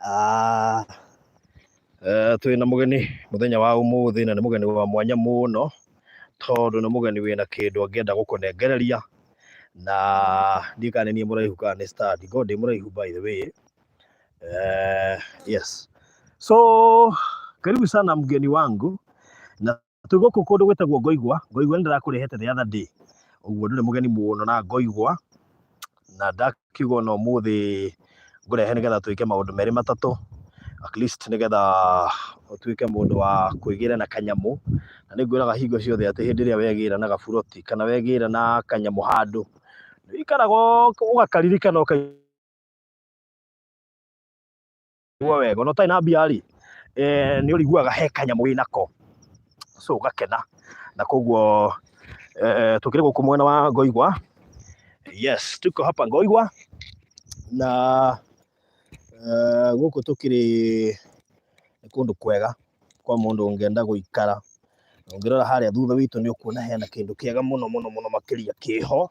Ah, twĩna mũgeni mũthenya wa ũmũthĩ na nĩ mũgeni wa mwanya mũno tondũ nĩ mũgeni wĩna kĩndũ angĩenda gũkũnengereria na ndiũĩ kana nĩ niĩ mũraihu kana nĩ stand. Ngorwo ndĩ mũraihu by the way. Yes. So karibu sana mgeni wangu na twĩ gũkũ kũndũ gwĩtagwo Ngoigwa. Ngoigwa nĩ ndĩrakũrehete the other day, ũguo ndũrĩ mũgeni mũno na Ngoigwa, na ndakiuga ona ũmũthĩ ngũrehe nĩgetha twĩke maũndũ merĩ matatũ at least nĩgetha ũtuĩke mũndũ wa kwĩgĩra na kanyamũ. Na nĩ ngwĩraga hingo ciothe atĩ hĩndĩ ĩrĩa wegĩra na gaburoti kana wegĩra na kanyamũ handũ, wĩikaraga ũgakaririkana ũkaigua wega. Ona ũtarĩ na mbia rĩ, nĩ ũriguaga he kanyamũ wĩnako, so ũgakena. Na koguo tũkĩrĩ gũkũ mwena wa Ngoigwa. Yes, tuko hapa Ngoigwa na gũkũ tũkĩrĩ nĩ kũndũ kwega kwa mũndũ ũngĩenda gũikara. Ũngĩrora harĩa thutha witũ nĩ ũkuona hena kĩndũ kĩega mũno mũno mũno makĩria kĩho.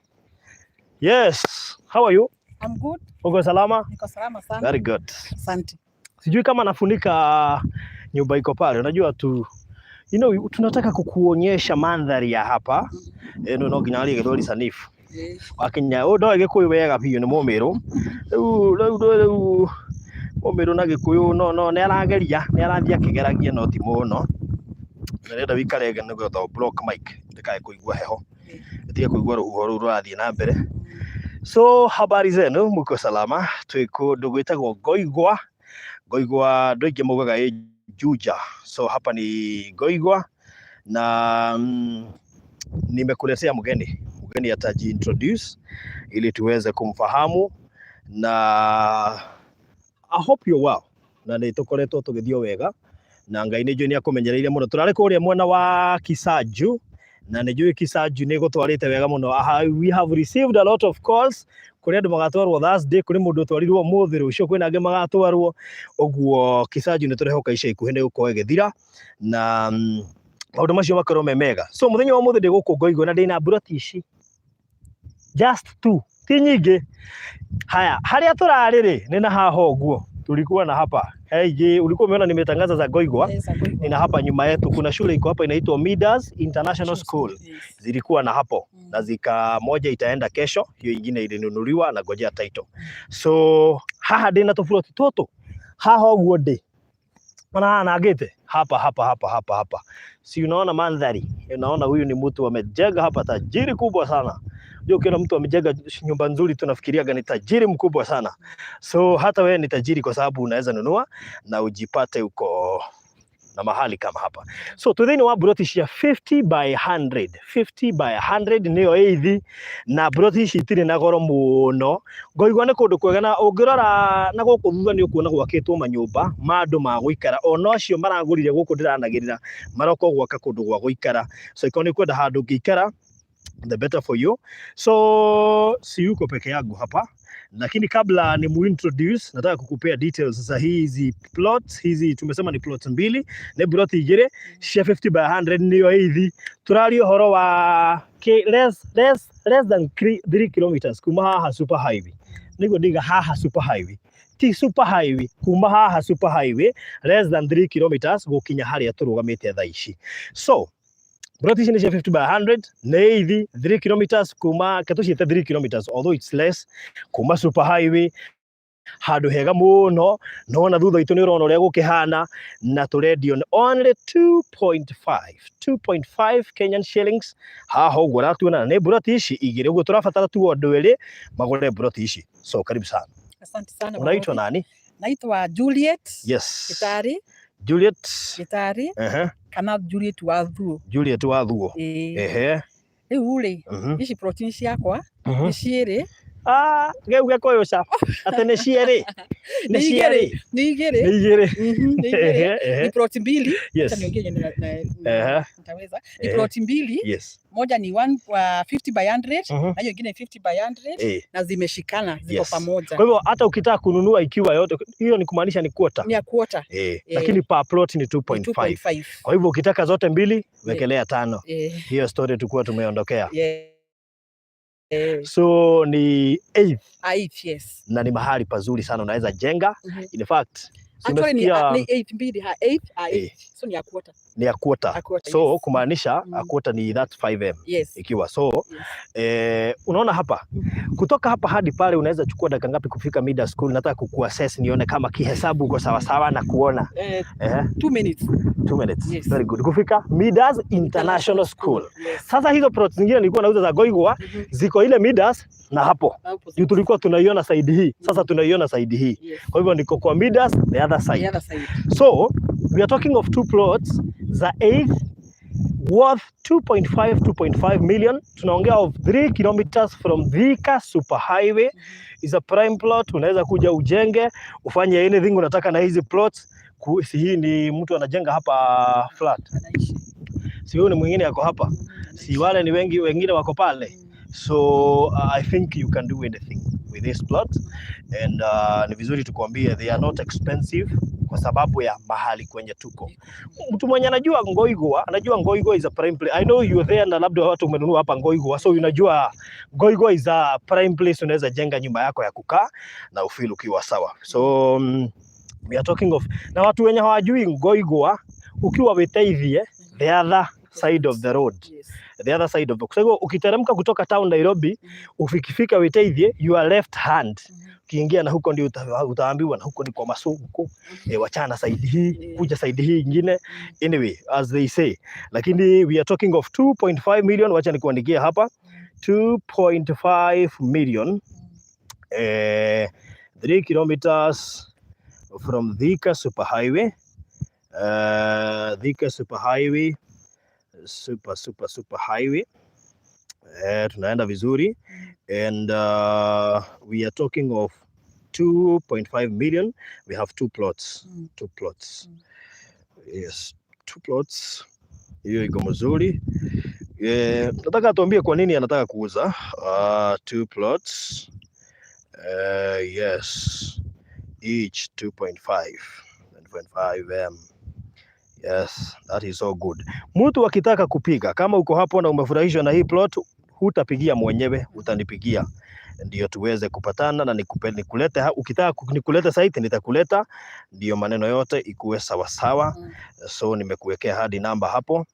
Yes, how are you? I'm good. Uko salama? Niko salama sana. Very good. Asante. Sijui kama nafunika nyumba iko pale. Unajua tu tunataka kukuonyesha mandhari ya hapa. Ĩno no nginya arie gĩthweri sanifu. Wakinya ũyũ ndoĩ gĩkũyũ wega biũ, nĩ mũmĩrũ. Rĩu mũmĩrũ na gĩkũyũ no nĩ arageria, nĩ arathiĩ akĩgeragia no ti mũno. Ndĩrenda wĩikare nĩgetha block mic ndĩkae kũigua heho. Ĩtige kũigua rũhuho rũu rũrathiĩ na mbere. So habari zenu, mko salama? Twĩ kũndũ gwĩtagwo Ngoigwa. Ngoigwa andũ aingĩ maugaga ĩ Juja. So hapa ni Ngoigwa na nimekuletea mgeni. Mgeni atajiintroduce ili tuweze kumfahamu na I hope you're well. Na nĩ tũkoretwo tũgĩthiĩ o wega na Ngai nĩ njũĩ nĩ akũmenyereire mũno. Tũrarĩ kũrĩa mwena wa Kisaju na nĩ njũĩ Kisaju nĩ gũtwarĩte wega mũno. We have received a lot of calls kũrĩ andũ magatwarwo Thursday, kũrĩ mũndũ ũtwarirwo ũmũthĩ, rũciũ kwĩna angĩ magatwarwo. Ũguo Kisaju nĩ tũrehoka ica ikuhĩ nĩ gũkorwo ĩgĩthira na maũndũ macio makorwo me mega. So mũthenya wa ũmũthĩ ndĩ gũkũ Ngoigwa na ndĩna mburoti ici just two, ti nyingĩ. Haya, harĩa tũrarĩ rĩ nĩ na haha ũguo tulikuwa na hapa. Hey, je, ulikuwa umeona nimetangaza za Ngoigwa? Yes, Ngoigwa. Nina hapa nyuma yetu kuna shule iko hapa inaitwa Midas International School. Zilikuwa na hapo na zika moja itaenda kesho, hiyo ingine ilinunuliwa na ngojea title. So haha ndĩna tũburoti tũtũ haha ũguo ndĩ ona haha nangĩte hapa hapa hapa hapa hapa, si unaona mandhari? Unaona huyu ni mtu amejenga hapa, tajiri kubwa sana. Ndio ukiona mtu amejenga nyumba nzuri tunafikiriaga ni tajiri mkubwa sana. So hata wewe ni tajiri kwa sababu unaweza nunua na ujipate uko na mahali kama hapa. So twĩ thĩinĩ wa mburoti cia 50 by 100, 50 by 100 nĩyo ĩithi, na mburoti ici itirĩ na goro mũno. Ngoigua nĩ kũndũ kwega na ũngĩrora na gũkũ thutha nĩ ũkuona gwakĩtwo manyũmba ma andũ ma gũikara, ona acio maragũrire gũkũ ndĩranagĩrĩra maroka gwaka kũndũ gwa gũikara. So ikorwo nĩ ũkwenda handũ ũngĩikara, the better for you. So si yuko peke yangu hapa, lakini kabla ni muintroduce, nataka kukupea details za hizi plots. Hizi tumesema ni plots mbili, nĩ plot igĩrĩ cia 50 by 100 nĩyo ithi. Tũraria ũhoro wa less than 3 kilometers kuma haha super highway. Nĩguo ndiga haha super highway, ti super highway, kuma haha super highway less than 3 kilometers gũkinya harĩa tũrũgamĩte thaa ici. So plot ici nĩ cia 50 by 100, nĩ ithi 3 kilometers kuma, ke tũciĩte 3 kilometers although it's less, kuma super highway, handũ hega mũno. No na thutha witũ nĩ ũrona ũrĩa gũkĩhana, na tũrendio nĩ only 2.5 Kenyan shillings haha ũguo ũratuona, na nĩ mburoti ici igĩrĩ. Ũguo tũrabatara tu andũ erĩ magũre mburoti ici. So karibu sana. Asante sana. Unaitwa Balozi. nani? Naitwa Juliet Gitari. Juliet Gitari kana Juliet wa Thuo. Juliet wa Thuo. Ĩĩ. Rĩu rĩ, ici plot ciakwa nĩ cierĩ. Ah, gĩu gĩkũyũ ca atĩ nĩ cierĩ, nĩ Nĩ igĩrĩ. cierĩ. Nĩ igĩrĩ. Nĩ igĩrĩ. Nĩ igĩrĩ. Ni plot mbili. Yes. Acha niongee na nitaweza. Ni plot mbili. Moja ni one, 50 by 100 na hiyo ingine 50 by 100 na zimeshikana, ziko pamoja. Kwa hivyo hata ukitaka kununua ikiwa yote, hiyo ni kumaanisha ni quarter. Ni ya quarter. Lakini per plot ni 2.5. 2.5. Kwa hivyo ukitaka zote mbili, wekelea tano. Hiyo story tulikuwa tumeondokea. So ni eighth. Eighth, yes. Na ni mahali pazuri sana unaweza jenga. In fact, si Actually ni, umesikia ni eighth mbili, ha, eighth, eighth. So ni a quarter. Ni a quarter. A quarter, So yes. kumaanisha a quarter ni that 5M ikiwa so unaona hapa, kutoka hapa hadi pale unaweza chukua dakika ngapi kufika Mida School? Nataka kukuassess nione kama kihesabu uko sawa sawa na kuona. 2 minutes. 2 minutes. Yes. Very good. Kufika Midas International School. Yes. Sasa hizo plots zingine nilikuwa nauza za Goigwa ziko ile Midas na hapo Opposite. juu tulikuwa tunaiona side hii, sasa tunaiona side hii. Kwa hivyo niko kwa Midas the other The side. Other side. So we are talking of two plots za eighth worth 2.5 2.5 million. Tunaongea of 3 kilometers from Thika Superhighway. Is a prime plot, unaweza kuja ujenge, ufanye anything unataka na hizi plots. Si hii ni mtu anajenga hapa flat, Anaishi. Si huyu ni mwingine ako hapa, si wale ni wengi, wengine wako pale. So I think you can do anything with this plot and ni vizuri tukuambie they are not expensive kwa sababu ya mahali kwenye tuko. Mtu mwenye anajua Ngoigwa anajua Ngoigwa is a prime place. I know you're there na labda watu umenunua hapa Ngoigwa, so unajua Ngoigwa is a prime place, unaweza jenga nyumba yako ya kukaa na ufeel ukiwa sawa. So we are talking of, na watu wenye hawajui Ngoigwa, ukiwa Witeithie, the other side of the road, the other side of the, kwa sababu ukiteremka kutoka town Nairobi, ufikifika Witeithie, your left hand, ukiingia na huko ndio utaambiwa na huko ni kwa masoko, wachana side hii, kuja side hii ingine. Anyway, as they say, lakini we are talking of 2.5 million. Wacha nikuandikia hapa 2.5 million, 3 kilometers from Thika Superhighway, Thika Superhighway, super super super highway. Tunaenda vizuri and we are talking of 2.5 million. We have two plots, two plots. Yes, two plots. Hiyo iko mzuri. Nataka atuambie kwa nini anataka kuuza two plots. Yes, each 2.5 2.5 M. Yes, that is so good. Mtu akitaka kupiga, kama uko hapo na umefurahishwa na hii plot, hutapigia mwenyewe, utanipigia ndio tuweze kupatana na nikupe, nikulete ukitaka nikulete site nitakuleta, ndio maneno yote ikuwe sawa sawa. So nimekuwekea hadi namba hapo,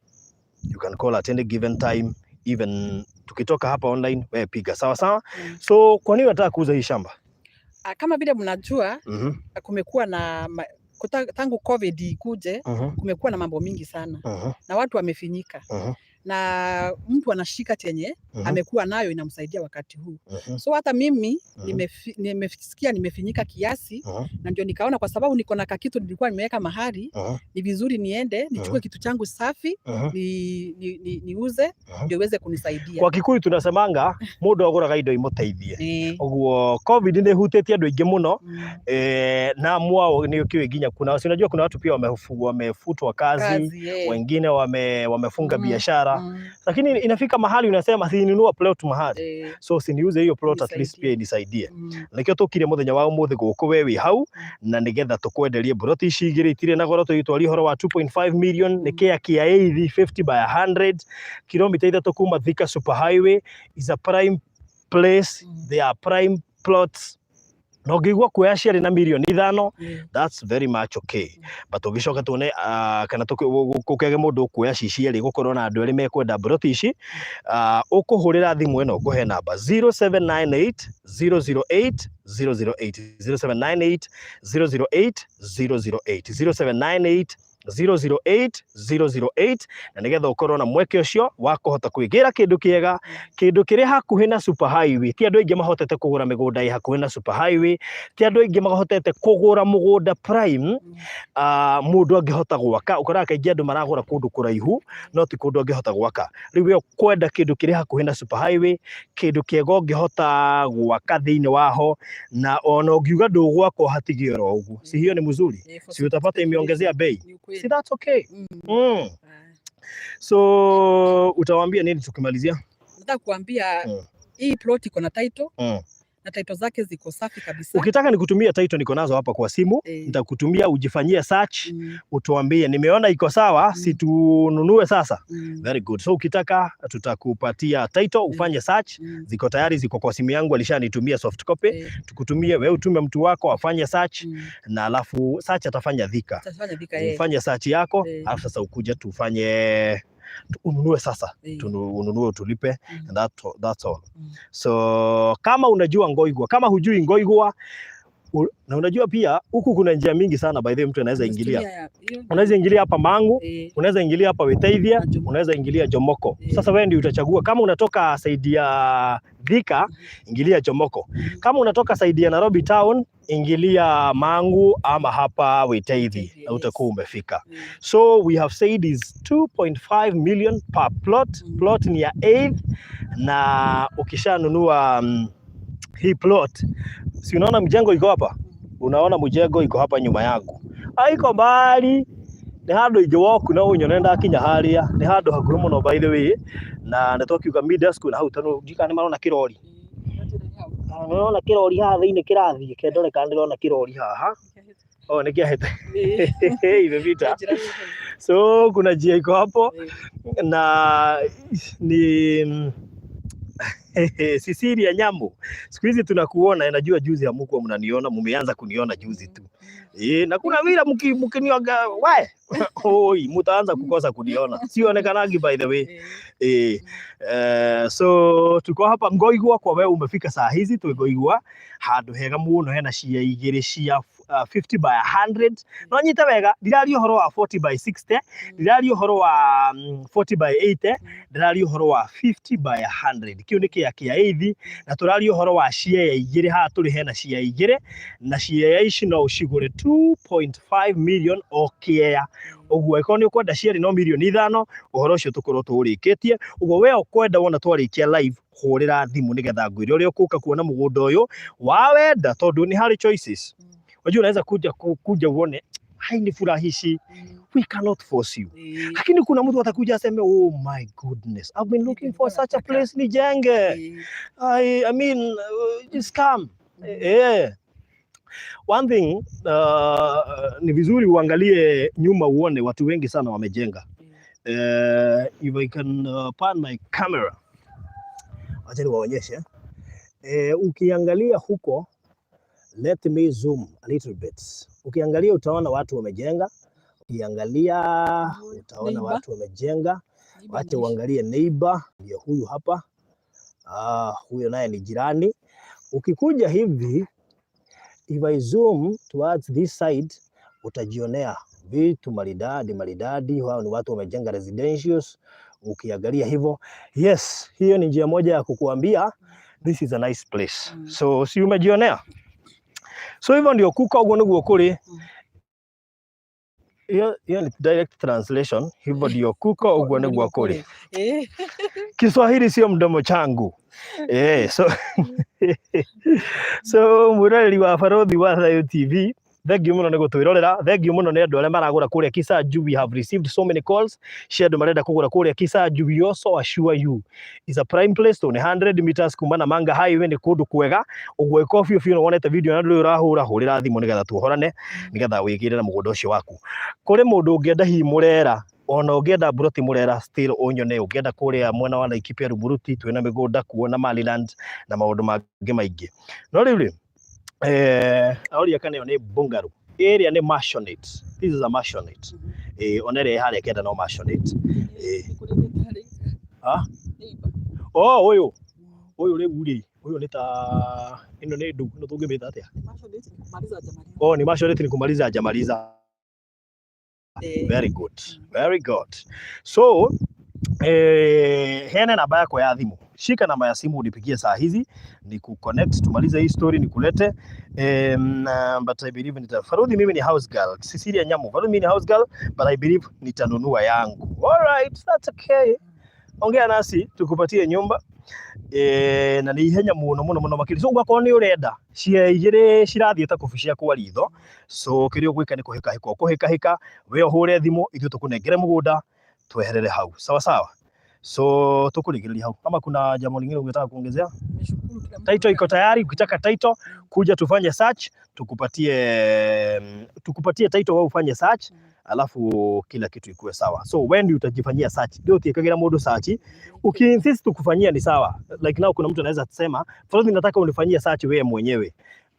you can call at any given time, even tukitoka hapa online, wewe piga sawa sawa. So kwa nini unataka kuuza hii shamba? Ah, kama vile mnajua, kumekuwa na tangu COVID ikuje, kumekuwa na mambo mingi sana na watu wamefinyika na mtu anashika chenye amekuwa nayo inamsaidia wakati huu. So hata mimi nimesikia nimefinyika kiasi na ndio nikaona kwa sababu niko na kakitu nilikuwa nimeweka mahali, ni vizuri niende nichukue kitu changu safi niuze ndio iweze kunisaidia. Kwa Kikuyu tunasemanga mundu aguraga indo imuteithie. Uguo COVID nĩ ĩhutĩtie andũ aingĩ mũno, na mwao nĩ ũkĩũĩ nginya kuna, si unajua kuna watu pia wamefutwa kazi, Kazi, eh. wengine wamefunga biashara, lakini inafika mahali unasema si ninunua plot mahali, so siniuze hiyo plot at least Nisaidie. Pia inisaidie. Nikio tukire muthenya wa umuthi guku we wi hau na nigetha tukwenderie broti ici igĩrĩ itirĩ na goro. Tũgĩtwaria ũhoro wa 2.5 million, nĩ kĩa kĩa eighth 50 by 100, kilomita 3 kuma Thika Superhighway. Is a prime place. They are prime plots na ũngĩigua kuoya ciarĩ na mirioni 5, that's very much okay, but ũgĩcoka tuone kana gũkĩage mũndũ ũkuoya ci cierĩ, gũkorwo na andũ erĩ mekwenda broti ici, ũkũhũrĩra thimũ ĩno ngũhe namba 0798 008 008, 0798 008 008, 0798 008 008, na nigetha ũkorwo na mweke ũcio wa kũhota kwĩgĩra kĩndũ kĩega, kĩndũ kĩrĩ hakuhĩ na super highway. Ti andũ aingĩ mahotete kũgũra mĩgũnda ĩ hakuhĩ na super highway, ti andũ aingĩ mahotete kũgũra mũgũnda prime, mũndũ angĩhota gwaka. Ũkoraga kaingĩ andũ maragũra kũndũ kũraihu no ti kũndũ angĩhota gwaka. Rĩu we kwenda kĩndũ kĩrĩ hakuhĩ na super highway, kĩndũ kĩega ũngĩhota gwaka thĩinĩ waho, na ona ũngiuga ndũgwaka hatige oro ũguo, si hiyo ni mzuri? For Si utapata imeongezea bei? Ni ukweli. Si that's okay? So utawaambia nini tukimalizia? Nataka kuambia hii plot iko na title. Na title zake ziko safi kabisa. Ukitaka nikutumia title niko nazo hapa kwa simu. Nitakutumia ujifanyie search, utuambie nimeona iko sawa, si tununue sasa. Very good. So ukitaka tutakupatia title ufanye search, ziko tayari, ziko kwa simu yangu, alishanitumia soft copy. Tukutumie wewe, utume mtu wako afanye search, na alafu search atafanya Thika. Tutafanya Thika, eh. Ufanye search yako, alafu sasa ukuje tufanye ununue sasa. Ununue utulipe, and that's all. So kama unajua Ngoigwa, kama hujui Ngoigwa na unajua pia huku kuna njia mingi sana, by the way, mtu anaweza ingilia. Unaweza ingilia hapa Mangu, unaweza ingilia hapa Witeithia, Na Jomoko. Unaweza ingilia Jomoko. Sasa wewe ndio utachagua kama unatoka side ya Thika, ingilia Jomoko. Kama unatoka side ya Nairobi town, ingilia Mangu ama hapa Witeithie, Witeithie, na utakuwa umefika. So we have said is 2.5 million per plot. Plot ni ya 8 na ukishanunua hii plot, si unaona mjengo iko hapa? Unaona mjengo iko hapa nyuma yangu. Haiko mbali. Nĩ handũ ingĩwalk no ũnyone ndakinya harĩa, nĩ handũ hakuhĩ mũno, by the way, na nĩ twakiuga Media School na hau tondũ ndiũĩ kana nĩ marona kĩrori. Ah, nĩũrona kĩrori haha thĩinĩ kĩrathiĩ, kendore kana ndĩrona kĩrori haha. Oh, nĩ kĩahĩte imepita. So kuna njia iko hapo na ni Cecilia Nyamu, siku hizi tunakuona, najua juzi hamkuwa mnaniona, mumeanza kuniona juzi tu. Na kuna vile mkinioga we oi, mtaanza kukosa kuniona, sionekanagi, by the way. So tuko hapa Ngoigwa, kwa wewe umefika saa hizi twĩ Ngoigwa, handũ hega mũno hena cia igĩrĩ cia 50 by 100. No nyite wega, ndiraria ũhoro wa 40 by 60, ndiraria ũhoro wa 40 by 80, ndĩraria ũhoro wa 50 by 100. Kĩu nĩ kĩa kĩa eighth, na tũraria ũhoro wa ciea igĩrĩ. Haha tũrĩ hena ciea igĩrĩ, na ciea ici no ũcigũre 2.5 million o kĩea. Ũguo angĩkorwo nĩ ũkwenda cierĩ no mirioni 5, ũhoro ũcio tũkorwo tũũrĩkĩtie. Ũguo we ũkwenda wona twarĩkia live, hũrĩra thimũ nĩgetha ngwĩre ũrĩa ũkũka kuona mũgũnda ũyũ wawenda, tondũ nĩ harĩ choices. Unajua unaweza kuja uone hainifurahishi, we cannot force you, lakini kuna mtu atakuja aseme, "Oh my goodness, I've been looking for such a place nijenge. I mean, just come." One thing, ni vizuri uangalie nyuma uone watu wengi sana wamejenga. If I can pan my camera, acha niwaonyeshe. Ukiangalia huko, let me zoom a little bit. Ukiangalia utaona watu wamejenga. Ukiangalia utaona Neighbor. Watu wamejenga. Wacha uangalie neighbor, ndio huyu hapa. Ah, huyo naye ni jirani. Ukikuja hivi, if I zoom towards this side, utajionea vitu maridadi maridadi. Hao ni watu wamejenga residentials. Ukiangalia hivyo, yes, hiyo ni njia moja ya kukuambia this is a nice place. So si umejionea? So hivyo ndio kuka, uguo niguo kuri. Hiyo ni direct translation. Hivyo ndio kuko, uguo niguo kuri. Kiswahili sio mdomo changu. So mwiroreri wa Barothi wa Thayo TV, thank you muno nĩ gũtwĩrorera. Thank you muno nĩ andũ arĩa maragũra kũrĩa Kisaju. We have received so many calls cia andũ marenda kũgũra kũrĩa Kisaju. We also assure you is a prime place, tondũ nĩ 100 meters kuma na Manga Highway, nĩ kũndũ kwega. Ũguo ĩko biũ biũ nĩ wonete video na ndũrĩ ũrahũra, hũrĩra thimũ nĩgetha tuohorane, nĩgetha wĩgĩre na mũgũnda ũcio waku. Kũrĩ mũndũ ũngĩenda hihi Murera, ona ũngĩenda mburoti Murera, still ũnyone. Ũngĩenda kũrĩa mwena wa Laikipia, Rumuruti, twĩna mĩgũnda kuo na Maliland na maũndũ mangĩ maingĩ. No rĩu rĩ, aũria kana ĩyo nĩ bungalow, ĩrĩa nĩ maisonette. This is a maisonette. Ona ĩrĩa ĩ harĩa kenda no maisonette. Ah? Oh, ũyũ ũyũ rĩu rĩ, ũyũ nĩ ta ĩno nĩ ndu, ĩno tũngĩmĩta atĩa? Oh, ni maisonette, ni kumaliza hajamaliza. Very good, very good. So heana namba yako ya thimu, shika namba ya simu unipigie saa hizi ni kuconnect, tumalize hii story nikulete. But I believe nita Farudhi, mimi ni house girl. Cecilia Nyamu, Farudhi, mimi ni house girl, but I believe nitanunua yangu. All right, that's okay. Ongea nasi tukupatie nyumba na nĩ ihenya mũno mũno mũno makĩria. So ũgakorwo nĩ ũrenda cia igĩrĩ cirathiĩ ta kobi cia kwa ritho, so kĩrĩa ũgwĩka nĩ kũhĩkahĩka, ũkũhĩkahĩka we ũhũre thimũ, ithuĩ tũkũnengere mũgũnda tweherere hau. Sawa sawa. So tukurigiriria hau, kama kuna jambo lingine ungetaka kuongezea? Nimeshukuru kila mtu. Title iko tayari. Ukitaka title, kuja tufanye search, tukupatie title, wewe ufanye search, alafu kila kitu ikuwe sawa. So when utajifanyia search, ndio utiekagira mundu search, ukiinsist tukufanyia ni sawa. Like now kuna mtu anaweza kusema, "Frodhi, nataka unifanyie search wewe mwenyewe."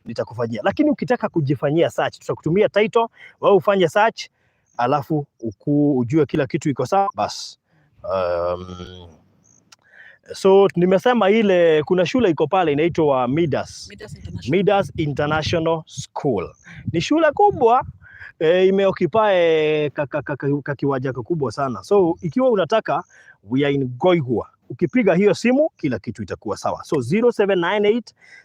Nitakufanyia. Lakini ukitaka kujifanyia search, tutakutumia title, wewe ufanye search, alafu ujue kila kitu iko sawa bas. So nimesema ile kuna shule iko pale inaitwa Midas. Midas International. Midas International School. Ni shule kubwa, imeoccupy ka kiwanja kakubwa sana. So ikiwa unataka, we are in Ngoingwa. Ukipiga hiyo simu kila kitu itakuwa sawa. So 0798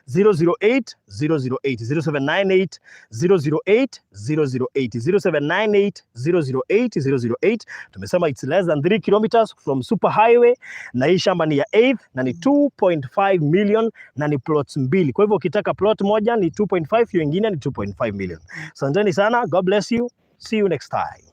008 008, 0798 008 008, 0798 008 008. Tumesema it's less than 3 kilometers from super highway, na hii shamba ni ya 8 na ni 2.5 million na ni plots mbili. Kwa hivyo ukitaka plot moja ni 2.5, hiyo ingine ni 2.5 million. Asanteni sana. God bless you. See you next time.